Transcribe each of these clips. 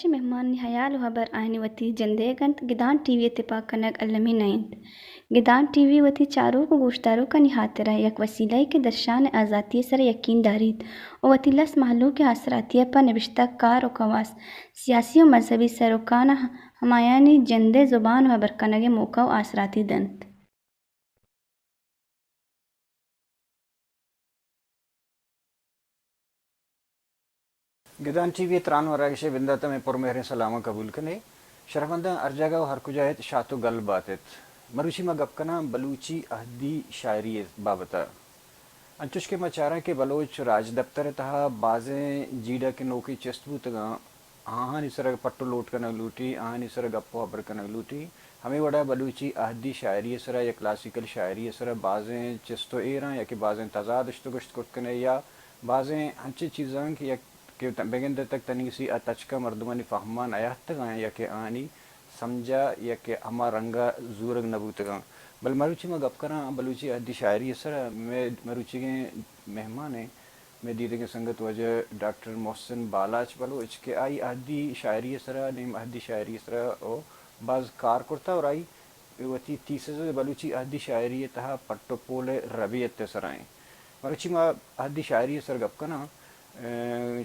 مہمانانی ہیال و ہبر آیانی وتی جندئیگ انت، گدان ٹی وی ء تپاک کنگ المی نہ انت۔ گدان ٹی وی وتی چاروک و گوشداروکانی ہاترا یک وسیلہ یے کہ درشان ء آزاتی ء سرا یکین داریت و وتی لس مہلوک ء آسراتی ء پہ نبشتہ کار و کواس، سیاسی و مذہبی سروکاناں ہمایانی جندئے زبان و ہبر کنگ ء موقع و آسراتی دنت۔ گدان ٹی وی ء تران و راگش ء بندات ء مئے پرمہریں سلاماں قبول کن ئے۔ شرفمنداں، ہر جاگہ و ہر کجا ات، شات و گل بات ات۔ مروچی ما گپ کناں بلوچی اہدی شاعری ء بابت ء۔ انچوش کہ ما چاراں کہ بلوچ راجدپتر ء تہا بازیں جیڑہ کہ نوکیں چست بوتگاں، آہانی سرا پٹ و لوٹ کنگ لوٹی، آہانی سرا گپ و ہبر کنگ لوٹی۔ ہمے وڑا بلوچی اہدی شاعری ء سرا یا کلاسیکل شاعری ء سرا بازیں چست و ایراں یا کہ بازیں تضاد اشت و گشت کرت کن ئے یا بازیں انچیں چیزاں کہ یک کہ بگندے تک تنیگسی آ تچکا مردمانی فہما نیاتگاں یا کہ آہانی سمجھا یا کہ ہما رنگا زورگ نہ بوتگاں۔ بل مروچی ما گپ کناں بلوچی اہدی شاعری ء سرا، مئے مروچیگیں مہمان ایں مئے دیدگیں سنگت واجہ ڈاکٹر محسن بالاچ بلوچ کہ آئی اہدی شاعری ء سرا، نیم اہدی شاعری ء سرا او باز کار کرتا اور آئی وتی تھیسز بلوچی اہدی شاعری ء تہا پٹ و پول ء ربیت ء سرا ایں۔ مروچی ما اہدی شاعری ء سر گپ کناں، اے،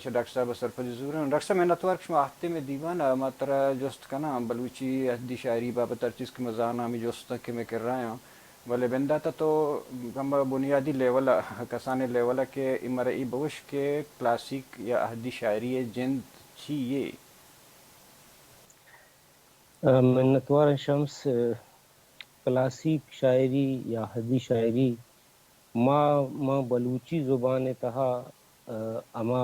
چہ ڈاکٹر صاحب ء سرپدی زوراں۔ ڈاکٹر صاحب منتوار کہ شما آہتے مئے دیوان ء، ما ترا جست کناں بلوچی اہدی شاعری بابت ہر چیز کہ ما زاناں ہمے جستاں کہ مئے کرا آیاں۔ بلے بندات ء تو ہما بنیادی لیول ء، کسانیں لیول ء کہ اے مارا اے بگوش کہ کلاسیک یا اہدی شاعری ء جند چی یے؟ منتوار شمس، کلاسیک شاعری یا اہدی شاعری ما، ما بلوچی زبان ء تہا، آ، ہما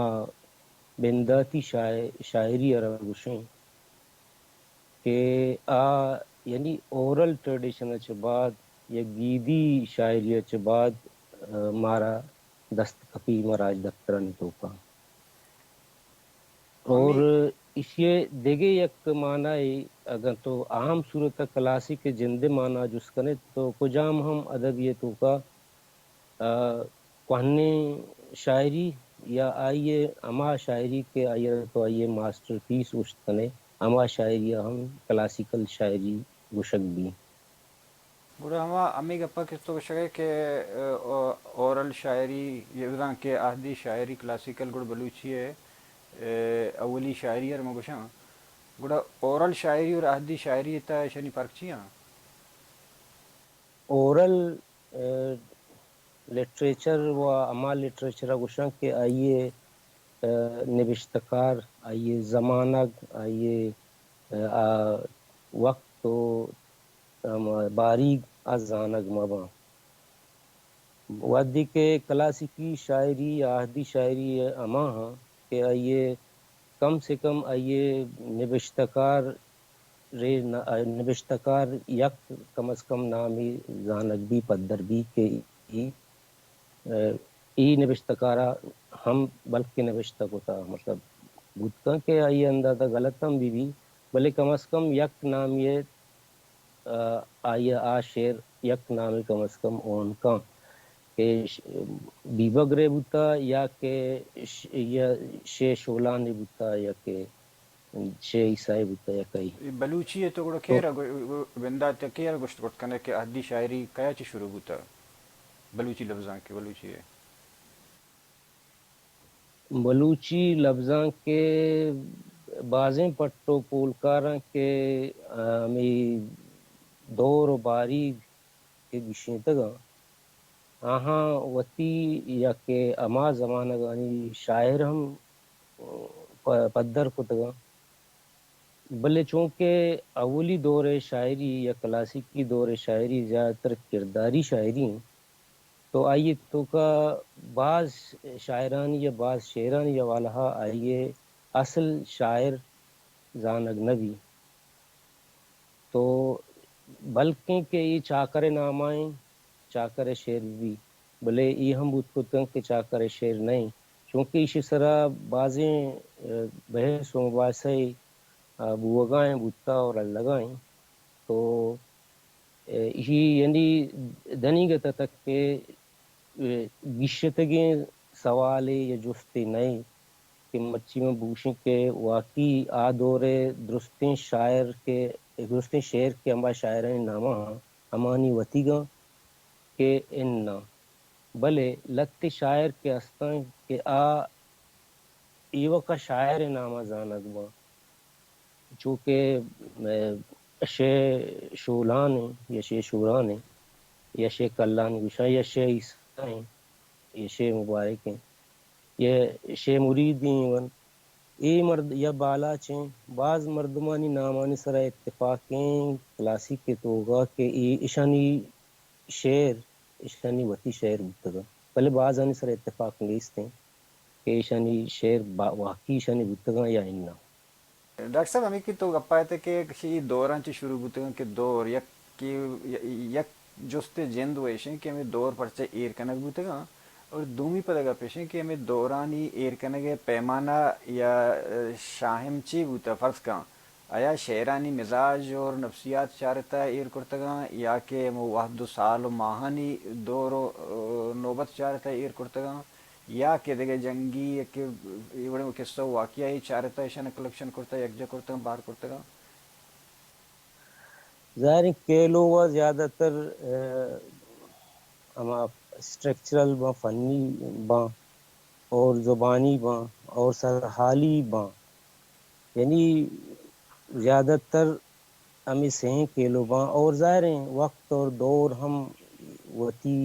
بنداتی شاع-، شاعری ء را گوشیں کہ آ یعنی اورل ٹریڈیشن ء چہ بعد یا گیدی شاعری ء چہ بعد، آ، مارا دست کپی ما راجدپترانی توکا۔ اور ایشی ء دگہ یک معنی اگاں تو عام صورت ء کلاسیک ء جند ء معنی جست کن ئے تو کجام ہم ادبی ء توکا، آ، کوہنیں شاعری یا آئی ء ہما شاعری کہ آئی ء تو آئی ء ماسٹر پیس گوشت کن ئے، ہما شاعری ء ہم کلاسیکل شاعری گوشگ بیت۔ گڑا ہما ہمے گپ ء کہ تو گوشگ ئے کہ، آ، اورل شاعری، بزاں کہ اہدی شاعری کلاسیکل گڑا بلوچی ء، آ، اولی شاعری ء ما گوشاں۔ گڑا اورل شاعری اور اہدی شاعری ء تہ اشانی فرق چی آں؟ اورل، آ، لٹریچر و ہما لٹریچر ء گوشاں کہ آئی ء، آ، نبشتہ کار، آئی ء زمانگ، آئی ء، آ، وقت و ہما باریگ ء زانگ مہ باں۔ وھدے کہ کلاسیکی شاعری یا اہدی شاعری ہما ہاں کہ آئی ء کم سے کم آئی ء نبشتہ کار رے نہ، نبشتہ کار یک کم از کم نامے زانگ بی، پدر بی کہ ای، ای نبشتہ کارا ہم بلکہ نبشتہ کتا، مطلب بوت کن کہ آئی اندازہ غلط ہم بی بی، بلے کم از کم یک نامے، آ، آئی آ شعر یک نامے کم از کم اون کن کہ ش-، بیبگر ء بوتا یا کہ ش-، یا شے شولان ء بوتا یا کہ شے عیسائی بوتا یا کئی۔ اے بلوچی ء تو گڑا تو کیر ء گو-، گو-، بندات ء کیر ء گوشت کت کنے کہ اہدی شاعری کیا چہ شروع بوتا؟ بلوچی لبزانک ء، بلوچی ء۔ بلوچی لبزانک ء بازیں پٹ و پولکاراں کہ ہمے دور و باریگ کہ گیشینتگاں، آہاں وتی یا کہ ہما زمانگانی شاعر ہم پ-، پدر کتگاں۔ بلے چونکہ اولی دور ء شاعری یا کلاسیکی دور ء شاعری زیادہ تر کرداری شاعری انت، تو آئی ء توکا باز شاعرانی یا باز شعرانی حوالہ ء آئی ء اصل شاعر زانگ نہ بی۔ تو بلکیں کہ اے چاکر ء نام ء انت، چاکر ء شعر بہ بی، بلے اے ہم بوت کت کنت کہ چاکر ء شعر نہ انت، چونکہ ایشی سرا بازیں، ء، بحث و مباحثہ، ء، بوگا انت، بوتا اور الگا انت۔ تو، ء، ایشی یعنی دنیگت تک کہ، ء، گیشتگیں سوالے یا جستے نہ انت۔ کہ مرچی من بگوشیں کہ واقعی آ دور ءِ درستیں شاعر کہ، درستیں شعر کہ ہما شاعرانی نام ءَ ہمانی وتیگاں کہ اناں، بلے لہتے شاعر کہ ہستاں کہ آ ایوک ءَ شاعر ءِ نام ءَ زانگ باں، چو کہ، اہ، شے شولان ایں یا شے شوران ایں یا شے کلان گوشاں یا شے عیسیٰ ایں یا شے مبارک ایں یا شے مرید ایں، ایون اے مرد یا بالاچ ایں، باز مردمانی نامانی سرا اتفاق ایں کلاسیک ءِ توکا کہ اے اشانی شعر اشانی وتی شعر بوتگاں، بلے بازانی سرا اتفاق نیست ایں کہ اشانی شعر با-، واقعی اشانی بوتگاں یا اناں۔ ڈاکٹر صاحب، ہمے کہ تو گپ ءَ ات کہ اے دوراں چہ شروع بوتگاں کہ دور یک کہ یک جستے جند و ایشیں کہ ہمے دور پرچہ ایر کنگ بوتگاں، اور دومی پدا گپ ایشیں کہ ہمے دورانی ایر کنگ ءِ پیمانہ یا شاہم چے بوتہ؟ فرض کن آیا شعرانی مزاج اور نفسیات چارتہ ایر کرتگاں، یا کہ ہمو وہد و سال و ماہانی دور و نوبت چارتہ ایر کرتگاں، یا کہ دگہ جنگی یا کہ اے وڑیں قصہ و واقعہ ای چارتہ ایشان کلیکشن کرتہ، یکجا کرتگاں، بہر کرتگاں؟ ظاہر ایں کیلو و زیادہ تر، اہ، ہما اسٹرکچرل باں، فنی باں اور زبانی باں اور سرحالی باں، یعنی زیادہ تر ہمے سئیں کیلو باں، اور ظاہر ایں وقت اور دور ہم وتی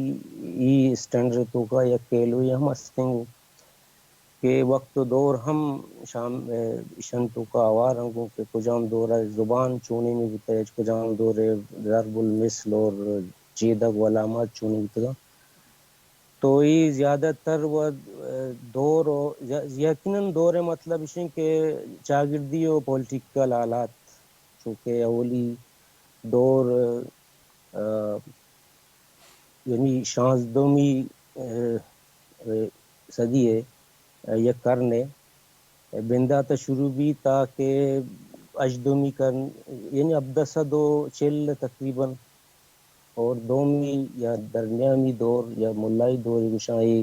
ای اسٹینڈرڈ توکا یک کیلوے ہم ہستیں کہ وقت و دور ہم شام، اہ، ایشان توکا ہوار ایں گوں کہ کجام دور ءَ زبان چونیں بوتہ، کجام دور ءَ ضرب المثل اور چیدگ و علامات چونیں بوتگاں۔ تو اے زیادہ تر و، اہ، دور و ی-، یقیناً دور ءِ مطلب ایشیں کہ چاگردی و پولیٹیکل حالات، چونکہ اولی دور، اہ، یعنی شانزدہمی، اہ، اہ، صدی ءِ، اہ، یک کرن ءِ بندات ءَ شروع بیت تاکہ ہژدہمی کرن، یعنی ہبدہ سد و چل تقریباً، اور دومی یا درمیانی دور یا ملائی دور گوشاں، اے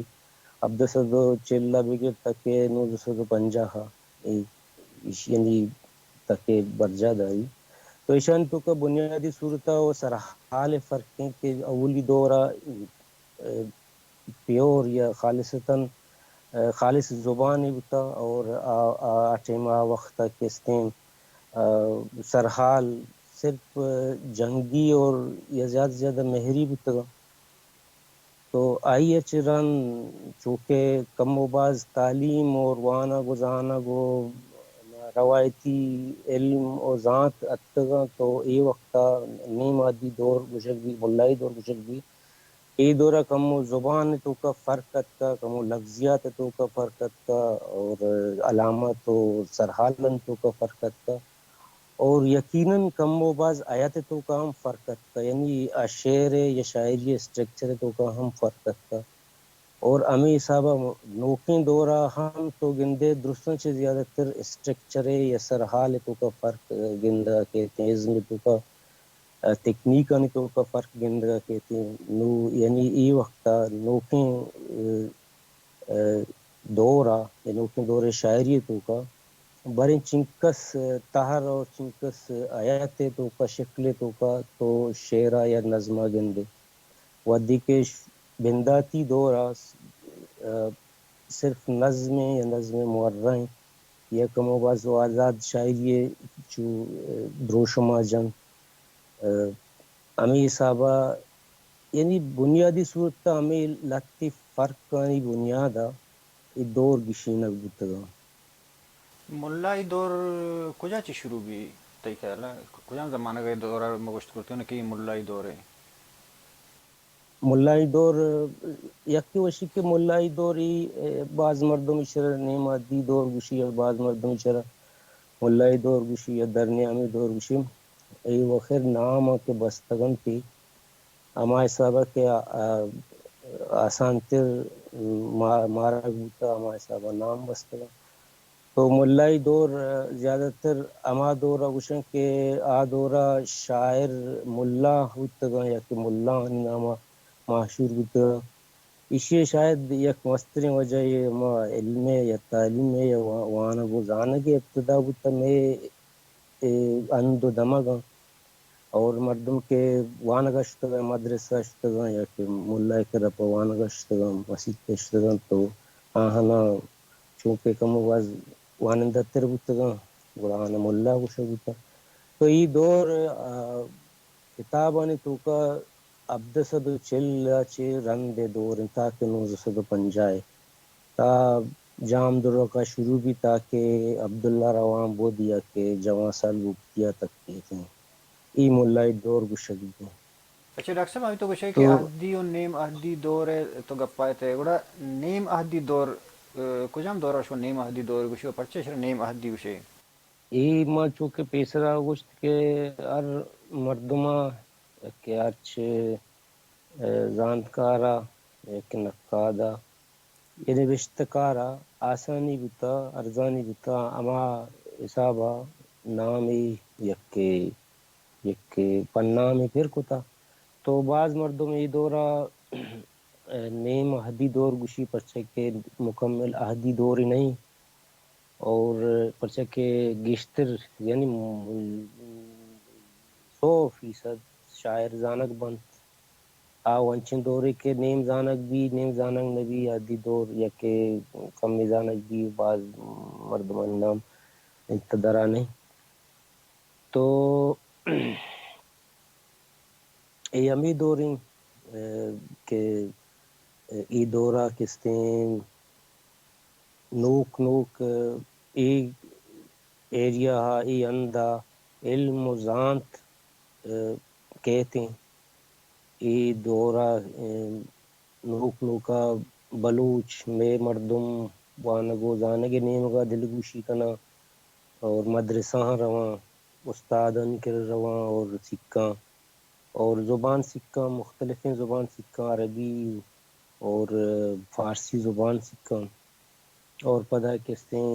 ہبدہ سد و چل ءَ بگر تاکہ نوزدہ سد و پنجاہ ءَ، اے ایش-، یعنی تک ءَ برجاہ داری۔ تو ایشانی توکا بنیادی صورت ءَ و سرحال ءَ فرق ایں کہ اولی دور ءَ، اہ، پیور یا خالصتاً، اہ، خالص زبانے بوتا اور آ، آ، آ ٹائم آ وقت ءَ کہ استیں، اہ، سرحال صرف، اہ، جنگی اور یا زیادہ زیادہ مہری بوتگاں۔ تو آئی ءَ چہ رند چوکہ کم و باز تعلیم اور وانگ و زانگ و روایتی علم و زانت اتکگاں، تو اے وقت ءَ نیم عادی دور گوشگ بیت، ملائی دور گوشگ بیت۔ اے دور ءَ کمو زبان ءِ توکا فرق اتکا، کمو لفظیات ءِ توکا فرق اتکا اور علامات و سرحالانی توکا فرق اتکا۔ اور یقیناً کم و باز ہیئت ءِ توکا ہم فرق اتکا، یعنی آ شعر ءِ یا شاعری ءِ اسٹرکچر ءِ توکا ہم فرق اتکا۔ اور ہمے حساب ءَ نوکیں دور ءَ ہم تو گندے درستاں چہ زیادہ تر اسٹرکچر ءِ یا سرحال ءِ توکا فرق گندگ ءَ کیت، ازم ءِ توکا، تکنیکانی توکا فرق گندگ ءَ کیت۔ نو یعنی اے وقت ءَ نوکیں، اہ، اہ، دور ءَ، اے نوکیں دور ءِ شاعری ءِ توکا، باریں چنکس تہر اور چنکس ہیئت ءِ توکا، شکل ءِ توکا تو شعر ءَ یا نظم ءَ گندے۔ وھدے کہ ش-، بنداتی دور ءَ، اہ، صرف نظم ءِ یا نظم ءِ مورہ ءَ یا کمو باز و آزاد شاعری ءَ چو، اہ، دروشم ءَ جنت۔ اہ، ہمے حساب ءَ یعنی بنیادی صورت ءَ ہمے لہتے فرقانی بنیاد ءَ اے دور گیشینگ بوتگاں۔ ملائی دور کجا چہ شروع بی؟ تئی خیال ءَ کجام زمانگ ءِ دور ءَ ما گوشت کرتگ کہ اے ملائی دور ءِ؟ ملائی دور، یکے وشی کہ ملائی دور ءَ، اے، باز مردم ایشرا نیم عادی دور گوشی یا باز مردم ایشرا ملائی دور گوشی یا درنیامی دور گوشی۔ اے وخر نام کہ بستگ انت، ہما حساب ءَ کہ آ، آ، آسان تر ما-، مارگ بوتہ، ہما حساب ءَ نام بستگ۔ تو ملائی دور، آ، زیادہ تر ہما دور ءَ گوشن کہ آ دور ءَ شاعر ملا بوتگاں یا کہ ملاہانی نام ءَ مشہور بوتگاں۔ ایشی ءِ شاید یک مستریں وجہ ءَ ہما علم ءِ یا تعلیم ءِ یا وا-، وانگ ءُ زانگ ءِ ابتدا بوتہ مئے اے ہند ءُ دمگاں۔ اور مردم کہ وانگ ءَ شتگاں، مدرسہ ءَ شتگاں یا کہ ملا ءِ کرا پہ وانگ ءَ شتگاں، مسیت ءَ شتگاں، تو آہاناں چونکہ کمو باز وانندہ تر بوتگاں، گڑا آہاناں ملا گوشگ بوتگ۔ تو اے دور، آ، کتابانی توکا ہبدہ سد ءُ چل ءَ چہ رند ءِ دور انت تاکہ نوزدہ سد ءُ پنجاہ ءَ تا جام درک ءَ شروع بیت تاکہ عبداللہ روان بود یا کہ جوان سال گپتی ءَ تک بیت انت۔ اے ملائی دور گوشگ بیت انت۔ اچھا ڈاکٹر صاحب، ہمے تو گوشے کہ تو اہدی و نیم اہدی دور ءِ تو گپ ءَ ات ئے، گڑا نیم اہدی دور، ءَ، کجام دور ءَ شما نیم اہدی دور گوشے و پرچا اشرا نیم اہدی گوشے؟ اے ما چو کہ پیسرا گوشت کہ ہر مردم ءَ کہ ہرچ، ءَ، زانتکار ءَ یا کہ نقاد ءَ یا نبشتہ کار ءَ آسانی بوتا، ارزانی بوتا، ہما حساب ءَ نامے یکے، یکے پنامے پر کتا۔ تو باز مردم اے دور ءَ، ءَ، نیم اہدی دور گوشی، پرچا کہ مکمل اہدی دورے نہیں۔ اور پرچا کہ گیشتر، یعنی، سو فیصد شاعر زانگ بنت۔ آ انچیں دورے کہ نیم زانگ بی، نیم زانگ نہ بی، اہدی دور یا کہ کمے زانگ بی، باز مردمانی نام انت درا نہیں۔ تو اے ہمے دور انت، ءَ، کہ اے دور ءَ کستیں نوک نوک، ءَ، اے ایریا ءَ، اے ہند ءَ علم و زانت، ءَ، کیت انت۔ اے دور ءَ، ءَ، نوک نوک ءَ بلوچ مئے مردم وانگ و زانگ ءِ نیمگ ءَ دلگوشی کناں اور مدرسہاں رواں، استادانی کرا رواں اور سکاں اور زبان سکاں، مختلفیں زبان سکاں، عربی اور فارسی زبان سکاں اور پدا کستیں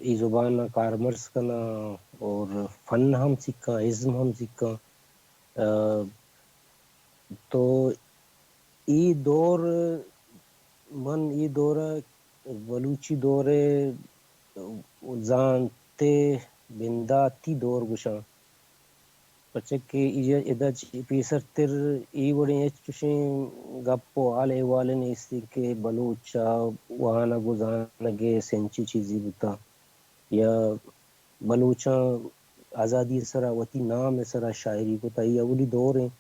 اے زبان ءَ کارمرز کناں اور فن ہم سکاں، ازم ہم سکاں۔ ءَ، تو اے دور، من اے دور ءَ بلوچی دور ءِ زانت ءِ بنداتی دور گوشاں، پرچا کہ ادا چہ پیسرتر اے وڑیں ہچ چوشیں گپ و حال احوال نیست کہ بلوچ ءَ وانگ و زانگ ءِ سنچیں چیزے بوتا یا بلوچاں آزادی ءِ سرا وتی نام ءِ سرا شاعری کتا۔ اے اولی دور انت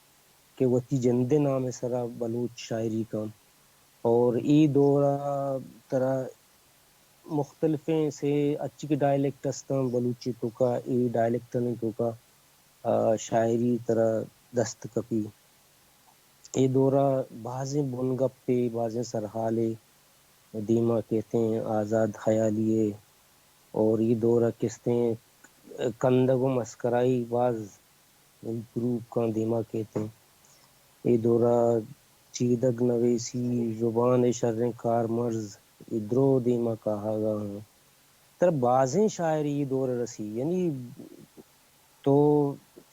کہ وتی جند ءِ نام ءِ سرا بلوچ شاعری کن۔ اور اے دور ءَ ترا مختلفیں سے اچی کہ ڈائلیکٹ استاں بلوچی توکا، اے ڈائلیکٹانی توکا، آ، شاعری ترا دست کپی۔ اے دورا بازیں بنگپے، بازیں سرحالے دیما کیتیں، آزاد خیالی ءِ، اور اے دورا کستیں کندگ و مسکرائی باز امپروو کاں دیما کیتیں۔ اے دورا چیدگ نویسی، زبان ءِ شریں کارمرز، اے درو دیما کاہگا ہاں۔ ترا بازیں شاعری اے دور رسی، یعنی تو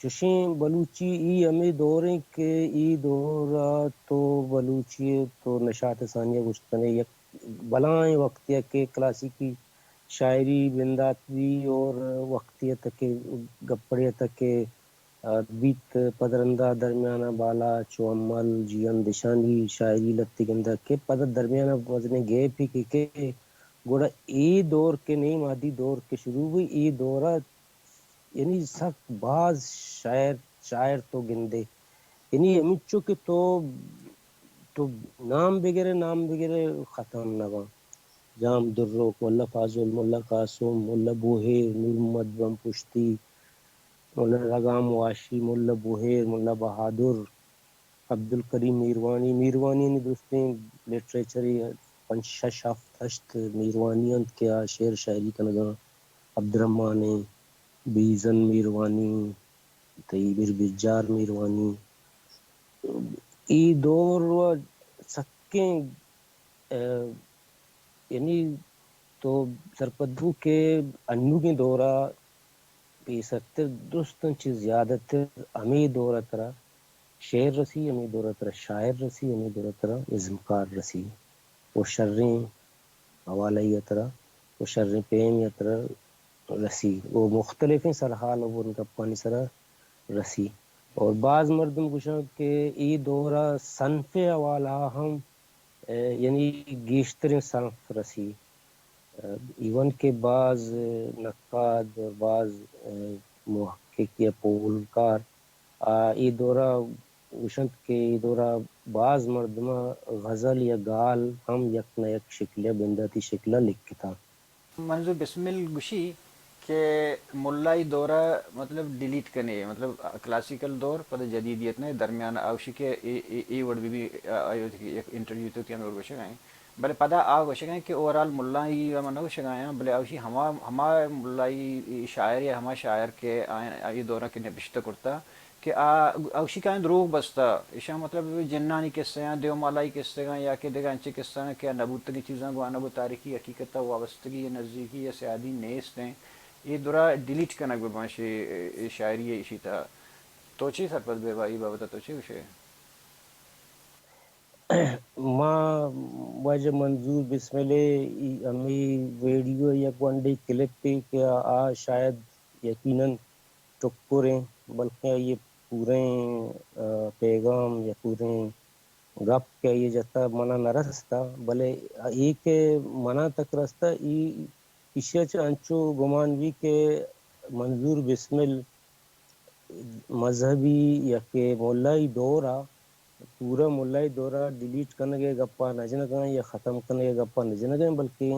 چوشیں بلوچی ای ہمے دور انت کہ ای دور ء تو بلوچی ء تو نشاط ثانیہ گوشت کنے، یک بلائیں وقتے ء کہ کلاسیکی شاعری بندات بی اور وقتے ء تک کہ گپڑے ء تک کہ بیت، پد رندا درمیان ء بالاچ و امل جیئند اشانی شاعری لتے گندگ کہ پد درمیان ء مزنیں گیپے کہ کہ گڑا اے دور کہ نیم آدی دور کہ شروع بی، اے دور ء یعنی سک باز شاعر، شاعر تو گندے، یعنی ہمینچو کہ تو، تو نام بگرے، نام بگرے، ختم نہ باں۔ جام دروک، ملا فاضل، ملا قاسم، ملا بوہیر، نور محمد بمپشتی، ملا رگام واشی، ملا بوہیر، ملا بہادر، عبدالکریم میروانی، میروانی نی درستیں لٹریچر ء پنچ شش ہفت ہشت میروانی انت کہ آ شعر شاعری کنگاں۔ عبدالرحمن ء، بیزن میروانی، تئی بیر بجار میروانی۔ اے دور و سکیں، ء، یعنی تو سرپد بو کہ انوگیں دورا پیسرتر درستاں چہ زیادہ تر ہمے دور ء ترا شعر رسی، ہمے دور ء ترا شاعر رسی، ہمے دور ء ترا ازمکار رسی۔ و شریں حوالہ ء ترا و شریں پیم ء ترا رسی و مختلفیں سرحال و بنگپانی سرا رسی۔ اور باز مردم گوشاں کہ اے دور ء صنف ء حوالہ ء ہم، ء، یعنی گیشتریں صنف رسی۔ ء، ایون کہ باز نقاد اور باز، ء، محقق یا پولکار آ اے دور ء گوشنت کہ اے دور ء باز مردم ء غزل یا گال ہم یک نہ یک شکل ء بنداتی شکل ء لکھتاں۔ منظور بسمل گوشی کہ ملائی دور ء مطلب ڈیلیٹ کنے، مطلب کلاسیکل دور پدا جدیدیت نے درمیان آوشی کہ اے، اے، اے وڑ بی بی آ، آ، یک انٹرویو تو کہ ہم گوشگ ء بلے پدا آ گوشگ ء کہ اوورآل ملائی ء من نہ گوشگ ء آیاں، بلے آوشی ہما، ہما ملائی شاعر یا ہما شاعر کہ آیاں اے دور ء کہ نبشتہ کرتا کہ آ، آوشی کہ آیاں دروگ بستا، ایشاں مطلب جنانی قصہ آں، دیومالائی قصہ آں یا کہ دگہ انچیں قصہ آں کہ نہ بوتگیں چیزاں گوں آنگو تاریخی حقیقت ء وابستگی یا نزیکی یا سیادی نیست ایں۔ اے درا ڈیلیٹ کنگ بہ باں شے، اے شاعری ء ایشی تہا۔ تو چی سرپد بہ با اے بابت ء تو چی گوشے؟ ما واجہ منظور بسمل ء ای ہمے ویڈیو ء یک گونڈے کلپے کہ آ شاید یقیناً ٹکریں، بلکیں آئی ء پوریں، آ، پیغام یا پوریں گپ کہ آئی ء جتا منا نہ رستا، بلے اے کہ منا تک رستا، ای ایشی ء چہ انچو گمان بی کہ منظور بسمل مذہبی یا کہ ملائی دور ء، پورا ملائی دور ء ڈیلیٹ کنگ ء گپا نہ جنگاں یا ختم کنگ ء گپا نہ جنگاں، بلکیں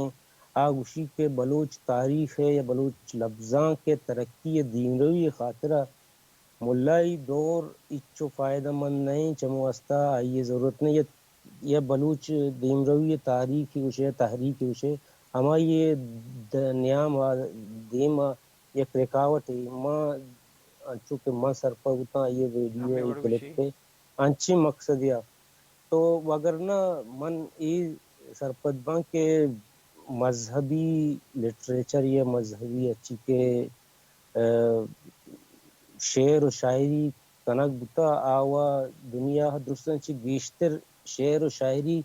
آ گوشی کہ بلوچ تاریخ ء یا بلوچ لبزانک ء ترقی ء دیمروی ء خاطر ء ملائی دور ہچو فائدہ مند نہ انت، چمے واسطہ آئی ء ضرورت نہ انت۔ یا بلوچ دیمروی ء تاریخ ء گوشے، تحریک ء گوشے، ہمائی ء د-، نیام ء دیم ء یک رکاوٹے۔ ما انچو کہ من سرپد بوتاں آئی ء ویڈیو ء کلپ ء انچیں مقصدے ء تو وگرنہ من اے سرپد باں کہ مذہبی لٹریچر یا مذہبی ہرچی کہ، ء، شعر و شاعری کنگ بوتا، آ و دنیا ء درستاں چہ گیشتر شعر و شاعری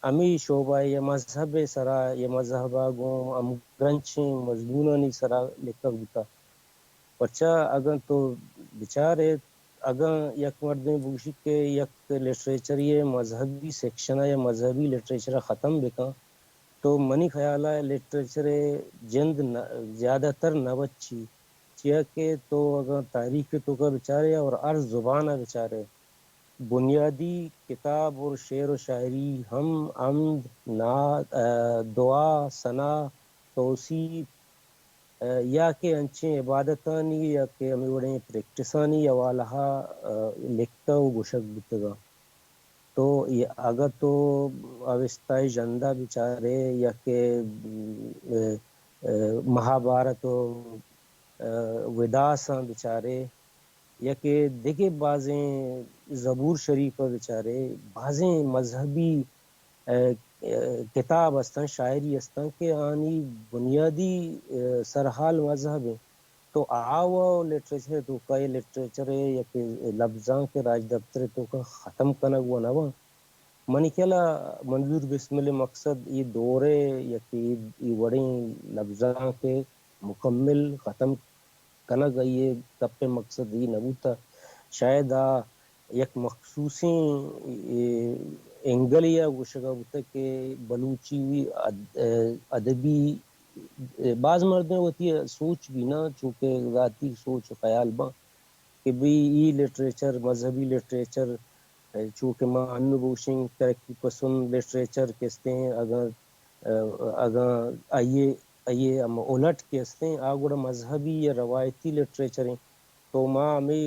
ہمے شعبہ ء یا مذہب ء سرا یا مذہب ء گوں ہمگرنچیں مضمونانی سرا لکھگ بوتا۔ پرچا اگاں تو بچارے، اگاں یک مردمے بگوشی کہ یک لٹریچرے ء مذہبی سیکشن ء یا مذہبی لٹریچر ء ختم بکن، تو منی خیال ء لٹریچر ء جند نہ، زیادہ تر نہ بچی۔ چیا کہ تو اگاں تاریخ ء توکا بچارے اور ہر زبان ء بچارے، بنیادی کتاب اور شعر و شاعری ہم حمد، نعت، ء، دعا، ثنا، توصیف، ء، یا کہ انچیں عبادتانی یا کہ ہمے وڑیں پریکٹسانی حوالہ ء، ء، لکھتہ و گوشگ بوتگاں۔ تو اے اگہ تو اوستائے ژندا بچارے یا کہ، ء، ء، مہابھارت و، ء، وداساں بچارے یا کہ دگہ بازیں زبور شریف ء بچارے، بازیں مذہبی ء، ء، کتاب استاں، شاعری استاں کہ آنی بنیادی، ء، سرحال مذہب انت۔ تو آ و لٹریچر ء توکا اے لٹریچر ء یا کہ لبزانک ء راجدپتر ء توکا ختم کنگ و نہ باں۔ منی خیال ء منظور بسمل ء مقصد اے دور ء یا کہ اے وڑیں لبزانک ء مکمل ختم کنگ آئی ء گپ ء مقصد اے نہ بوتہ۔ شاید آ یک مخصوصیں، اے، اینگلے ء گوشگ ء بوتگ کہ بلوچی اد-، ادبی، باز مردم وتی سوچ بی نا، چونکہ ذاتی سوچ و خیال باں کہ بھئی ای لٹریچر، مذہبی لٹریچر، چونکہ ما انو بوشیں ترقی پسند لٹریچر کہ استیں، اگاں، اگاں آئی ء، آئی ء ہم الٹ کہ استیں، آ گڑا مذہبی یا روایتی لٹریچر انت۔ تو ما ہمے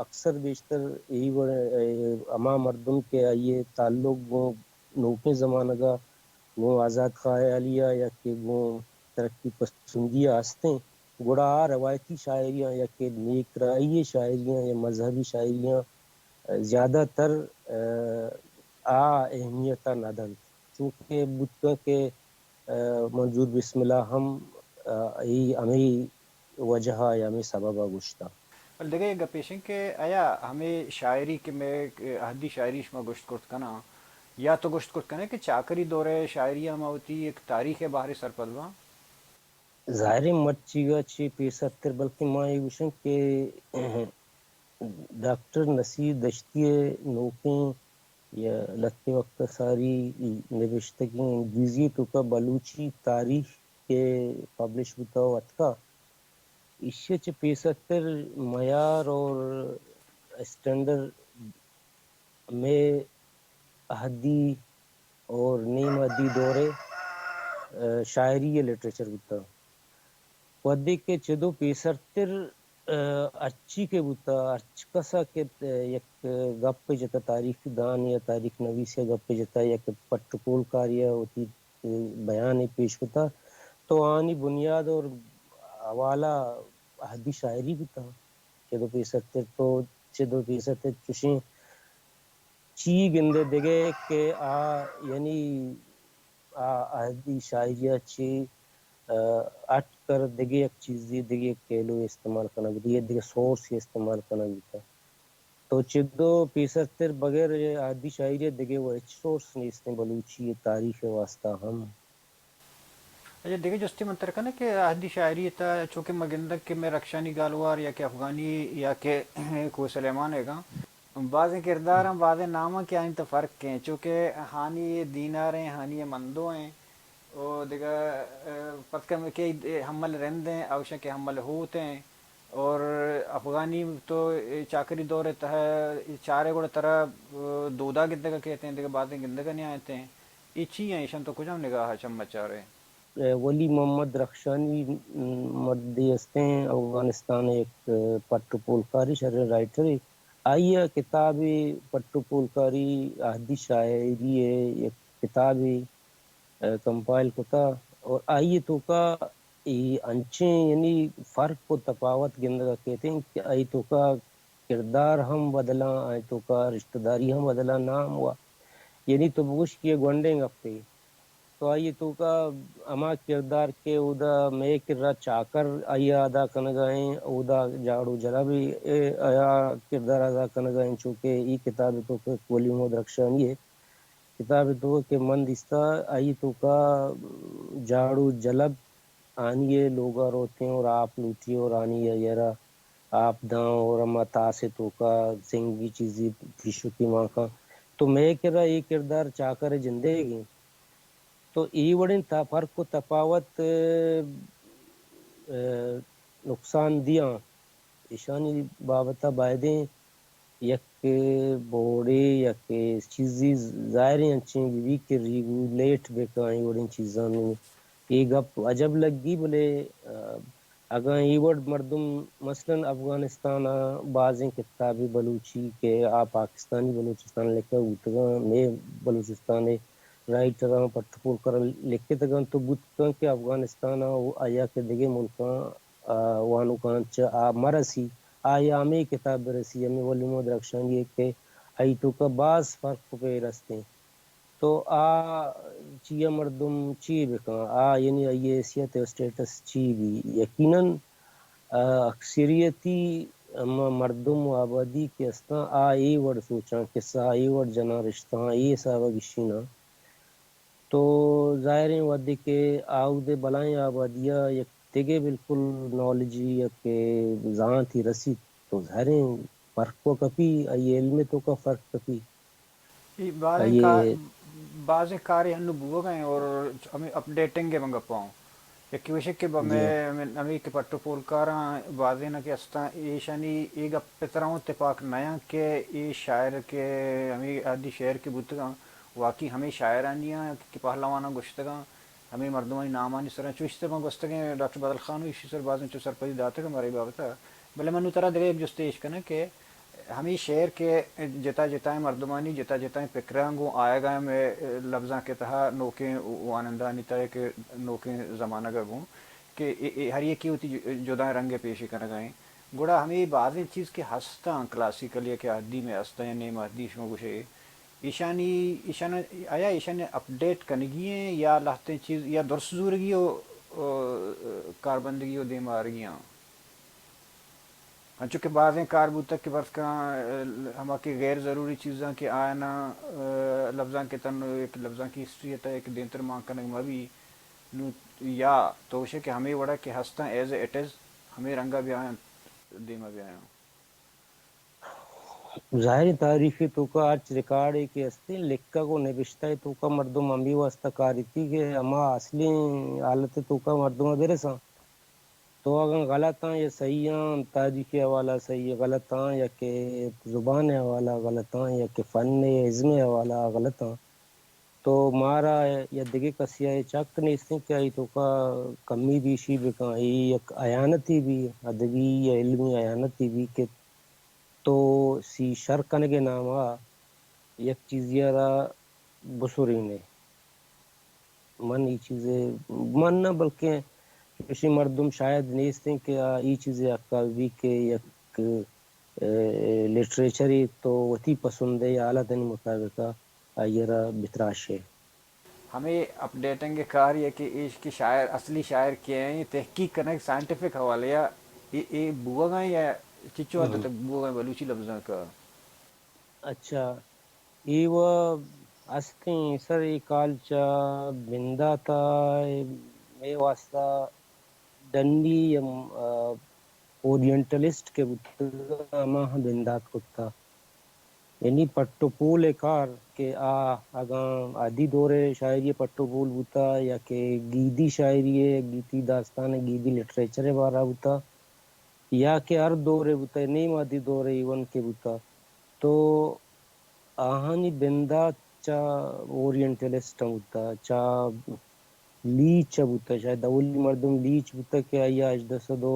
اکثر بیشتر اے وڑ، اے، ہما مردم کہ آئی ء تعلق گوں نوکیں زمانگ ء گوں آزات خیالی ء یا کہ گوں ترقی پسندی ء ہستیں، گڑا آ روایتی شاعریاں یا کہ نیک راہی ء شاعریاں یا مذہبی شاعریاں زیادہ تر، ء، آ اہمیت ء نہ دنت۔ چونکہ بوت کنت کہ، ء، منظور بسمل ء ہم، ء، اے ہمے وجہ ء یا ہمے سبب ء گوشتہ۔ بلے دگہ یک گپے ایش انت کہ آیا ہمے شاعری کہ مئے عہدی شاعری شما گوشت کرت کناں، یا تو گوشت کت کنے کہ چاکری دور ءِ شاعری ءَ ما وتی یک تاریخ ءِ بہرے سرپد باں؟ ظاہریں مرچیگا چہ پیسرتر، بلکیں ما اے گوشاں کہ ڈاکٹر نصیر دشتی ءِ نوکیں یا لہتے وقت ءَ ساری نبشتگیں انگریزی ءِ توکا بلوچی تاریخ کہ پبلش بوتا و اتکا، ایشی ءَ چہ پیسرتر میار اور اسٹینڈرڈ مئے اہدی اور نیم اہدی دور ءِ، آ، شاعری ءِ لٹریچر بوتا۔ وھدے کہ چدو پیسرتر، آ، ہرچی کہ بوتا، ہرچ کسا کہ، آ، یک گپے جتا، تاریخ دان یا تاریخ نویس ءَ گپے جتا، یک پٹ و پول کارے ءَ وتی، آ، بیانے پیش کتا، تو آنی بنیاد اور حوالہ اہدی شاعری بوتا۔ چدو پیسرتر تو، چدو پیسرتر چوشیں چی گندے دگہ کہ آ، یعنی آ اہدی شاعری ءَ چہ، آ، ہٹ کر دگہ یک چیزے، دگہ یک کہلو استعمال کنگ بوتگ یا دگہ سورس استعمال کنگ بوتگ۔ تو چدو پیسرتر بغیر اہدی شاعری ءَ دگہ و ہچ سورس نیستیں بلوچی ءِ تاریخ ءِ واسطہ ہم۔ اچھا، دگہ جستے من تر کناں کہ اہدی شاعری ءِ تہا چونکہ ما گندگ کہ مئے رخشانی گالوار یا کہ افغانی یا کہ کوہ سلیمان ءَ گاں بازیں کرداراں، بازیں ناماں کہ آنی تہ فرق ایں، چونکہ ہانی دینار ایں، ہانی مندو ایں، او دگہ، آ، پتکہ کہ ہمل رند ایں، اوشاں کہ ہمل ہوت ایں، اور افغانی تو چاکری دور ءِ تہ چارے گڑا ترا، آ، دودا گندگ ءَ کیت ایں، دگہ بازیں گندگ ءَ نیایت ایں۔ اے چی ایں؟ ایشاں تو کجام نگاہ ءَ چم ءَ چارئے؟ اے، ولی محمد رخشانی، م، مردے استیں، اوگانستان ءِ یک، اے، پٹ و پولکارے، شریں رائٹرے۔ آئی ءَ کتابے پٹ و پولکاری، اہدی شاعری ءِ یک کتابے، اے، کمپائل کتا اور آئی ءِ توکا اے انچیں یعنی فرق و تپاوت گندگ ءَ کیت ایں کہ آئی ءِ توکا کردار ہم بدلاں، آئی ءِ توکا رشتہ داری ہم بدلاں، نام و یعنی تو بگوش کہ اے گونڈیں گپے۔ تو آئی ءِ توکا ہما کردار کہ اودا مئے کرا چاکر آئی ءَ ادا کنگا ایں، اودا جاڑو جلب ءَ آیا کردار ادا کنگا ایں، چونکہ اے کتاب ءِ توکا ولی محمد رخشانی ءِ کتاب ءِ توکا کہ من دیستا، آئی ءِ توکا جاڑو جلب آنی ءِ لوگا روتیں اور آپ لوٹی اور آنی ءَ یرا آپ داں اور ہما تاس ءِ توکا سنگی چیزی پیشوکی مان کاں۔ تو مئے کرا اے کردار چاکر ءِ جندئیگ ایں۔ تو اے وڑیں تا فرق و تپاوت، اے، نقصان دیاں۔ ایشانی بابت ءَ بایدیں یک بورڈے، یک چیزی ظاہریں انچیں بہ بی کہ ریگولیٹ بہ کن اے وڑیں چیزاں۔ نوں اے گپ عجب لگی، بلے، آ، اگاں اے وڑ مردم مثلاً افغانستان ءَ بازیں کتابے بلوچی کہ آ پاکستانی بلوچستان ءَ لکھگ بوتگاں، مئے بلوچستان ءِ رائٹراں پٹ پول کراں لکھتگاں، تو بوت کنت کہ افغانستان ءَ و آیا کہ دگہ ملکاں، آ، وانوکاں چہ آ مرسی، آیا ہمے کتاب برسی، ہمے ولی محمد رخشانی ءِ کہ آئی توکا باز فرق و پیر استیں۔ تو آ چیا مردم چی بکن؟ آ یعنی آئی حیثیت و اسٹیٹس چی بی؟ یقیناً، آ، اکثریتی ہما مردم و آبادی کہ استاں، آ اے وڑ سوچاں، قصہ اے وڑ جناں، رشتہاں اے حساب ءَ گشیناں۔ تو ظاہریں وھدے کہ آ اودے بلائیں آبادی ءَ یک دگہ بالکل نالجی یا کہ زانتی رسیت، تو ظاہریں فرق و کپی، آئی علم ءِ توکا فرق کپی۔ اے بازیں آئی کا-، بازیں کارے ہنو بوگ ءَ ایں اور ہمے اپڈیٹنگ ءِ من گپاں۔ یکے گوشے کہ جی۔ ہمے، ہمے، ہمے کہ پٹ و پولکاراں بازینا کہ استاں، ایشانی اے گپ ءِ سرا اوں تپاک نیاں کہ اے شاعر کہ ہمے اہدی شعر کہ بوتگاں، واقعی ہمے شاعرانی آں کہ پہلواناں گوشتگاں، ہمے مردمانی نامانی سرا۔ چوش تہ من گوستگیں ڈاکٹر بدل خان و ایشی سر بازیں چو سرپدی داتگ مارا اے بابت ءَ۔ بلے من نوں ترا دگہ یک جستے ایش کناں کہ ہمے شعر کہ جتا جتائیں مردمانی جتا جتائیں پکراں گوں آیگا ایں، مئے لبزانک ءِ تہا نوکیں وانندہانی تہا کہ نوکیں زمانگ ءَ گوں کہ اے، اے ہر یکے وتی ج-، جدائیں رنگ ءَ پیش کنگا ایں، گڑا ہمے بازیں چیز کہ ہستاں کلاسیکل یا کہ اہدی مئے ہستاں یا نیم اہدی شما گوشے، ایشانی، ایشان، آیا ایشان اپڈیٹ کنگی ایں یا لہتیں چیز یا درست زورگی و، و کاربندگی و دیم آرگی آں؟ انچو کہ بازیں کار بوتگ کہ فرض کن، ء، ہما کہ غیر ضروری چیزاں کہ آیاناں، ء، لبزانک ء تہا نوں یک لبزانکی ہسٹری ء تہا یک دیمتر مان کنگ مہ بی، نوں یا تو گوشئے کہ ہمے وڑا کہ ہستاں ایز اٹ از، ہمے رنگا بیایاں، دیما بیایاں۔ ظاہریں تاریخ ء توکا ہرچ ریکارڈے کہ ہستیں، لکھگ و نبشتہ ء توکا مردم ہمے واسطہ کاریتی کہ ہما اصلیں حالت ء توکا مردم ء برساں۔ تو اگاں غلط آں یا صحیح آں، تاریخ ء حوالہ صحیح غلط آں یا کہ زبان ء حوالہ غلط آں یا کہ فن ء ازم ء حوالہ غلط آں، تو مارا یا دگہ کسے ء چک نیستیں کہ آئی توکا کمی بیشی بکن۔ اے یک ایانتے بی، ادبی یا علمی ایانتے بی کہ تو سی شر کنگ ء نام ء یک چیزے ء را بسرین ئے۔ من اے چیزے، من نہ بلکیں چوشیں مردم شاید نیستیں کہ آ اے چیزے حقا بہ بی کہ یک، اے، لٹریچرے تو وتی پسند ء یا حالتانی مطابق ء آئی ء را بتراشے۔ ہمے اپڈیٹنگ ء کار یے کہ ایش کہ شاعر، اصلی شاعر کئے ایں، تحقیق کنگ سائنٹیفک حوالے ء اے، اے بوگ ء ایں یا چچو حد تک بوگ ء ایں بلوچی لبزانک ء؟ اچھا، اے و استیں سر اے کال چہ بندات ء مئے واسطہ ڈنی یا، آ، اورینٹلسٹ کہ بوتگ، ہما ہم بندات کتا۔ یعنی پٹ و پول ء کار کہ آ اگاں ادی دور ء شاعری ء پٹ و پول بوتا یا کہ گیدی شاعری ء، گیتی داستان ء، گیدی لٹریچر ء بارا بوتا یا کہ ہر دور ء بوتا، نیم ادی دور ء ایون کہ بوتا، تو آہانی بندات چہ اورینٹلسٹ ہم بوتا، چہ لیچ ء بوتا، شاید اولی مردم لیچ بوتا کہ آئی ء ہژدہ سد و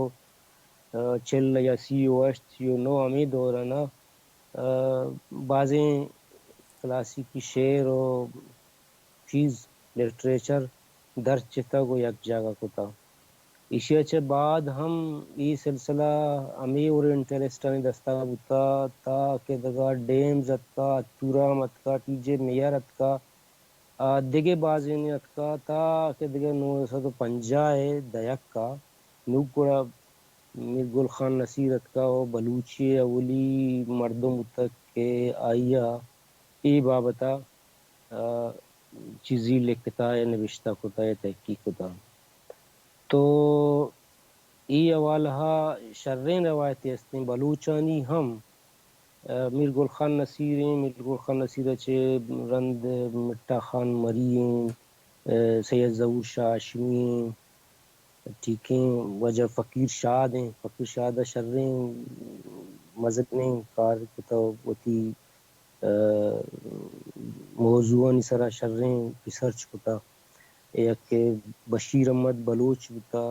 چل یا سی و ہشت، سی و نو ہمے دوران ء، آ، بازیں کلاسیکی شعر و چیز، لٹریچر درچتگ و یک جاگہ کتا۔ ایشی ء چہ بعد ہم اے سلسلہ ہمے اورینٹلسٹانی دستا بوتا، تا کہ دگہ ڈیمز اتکا، اتورام اتکا، ٹی جے میئر اتکا، آ، دگہ بازینے اتکا، تا کہ دگہ نو سد و پنجاہ ء دہک ء نوک گڑا میر گل خان نصیر اتکا و بلوچی ء اولی مردم بوتگ کہ آئی ء اے بابت ء، آ، چیزی لکھتا یا نبشتہ کتا یا تحقیق کتا۔ تو اے حوالہ ء شریں روایتے استیں بلوچانی ہم۔ آ، میر گل خان نصیر ایں، میر گل خان نصیر ء چہ رند مٹھا خان مری ایں، آ، سید ظہور شاہ ہاشمی ایں، ٹھیکیں واجہ فقیر شاد ایں، فقیر شاد ء شریں مزنیں کار کتہ وتی، آ، موضوعانی سرا شریں ریسرچ کتہ۔ یک بشیر احمد بلوچ بوتہ۔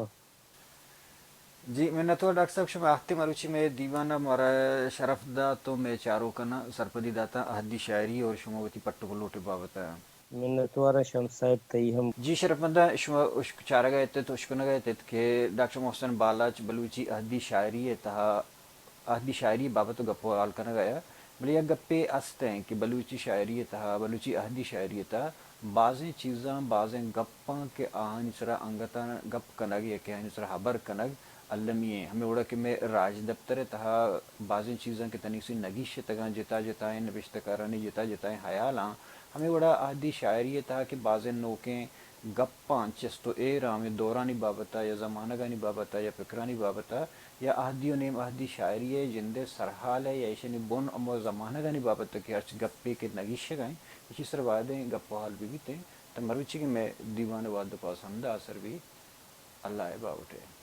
جی، منتوار ڈاکٹر صاحب، شما وہدے مروچی مئے دیوان ء مارا شرف دات و مئے چاروکاں سرپدی داتاں اہدی شاعری اور شما وتی پٹ و پلوٹ ء بابت ء۔ منتوار آں شمس صاحب تئی ہم۔ جی شرفمنداں، شما اشک چارگ ء ات ات، اشکنگ ء ات ات کہ ڈاکٹر محسن بالاچ بلوچی اہدی شاعری ء تہا، اہدی شاعری ء بابت ء گپ و حال کنگ ء آیا، بلے یک گپے است انت کہ بلوچی شاعری ء تہا، بلوچی اہدی شاعری ء تہا بازیں چیزاں، بازیں گپاں کہ آہانی سرا انگتاں گپ کنگ یا کہ آہانی سرا ہبر کنگ المی ایں۔ ہمے وڑا کہ مئے راجدپتر ء تہا بازیں چیزاں کہ تنیگسے نگیشتگاں، جتا جتائیں نبشتہ کارانی جتا جتائیں ہیالاں، ہمے وڑا اہدی شاعری ء تہا کہ بازیں نوکیں گپاں چست و ایر آں ہمے دورانی بابت ء یا زمانگانی بابت ء یا پکرانی بابت ء یا اہدی و نیم اہدی شاعری ء جند ء سرحال ء یا ایشانی بن ہمو زمانگانی بابت ء کہ ہرچ گپے کہ نگیشگ ء انت، ایشی سر وہدیں گپ و حال بہ بیت انت، تہ مروچیگیں مئے دیوان ء وہد و پاس ہمدا آسر بیت۔ اللہ ء باہوٹ ء۔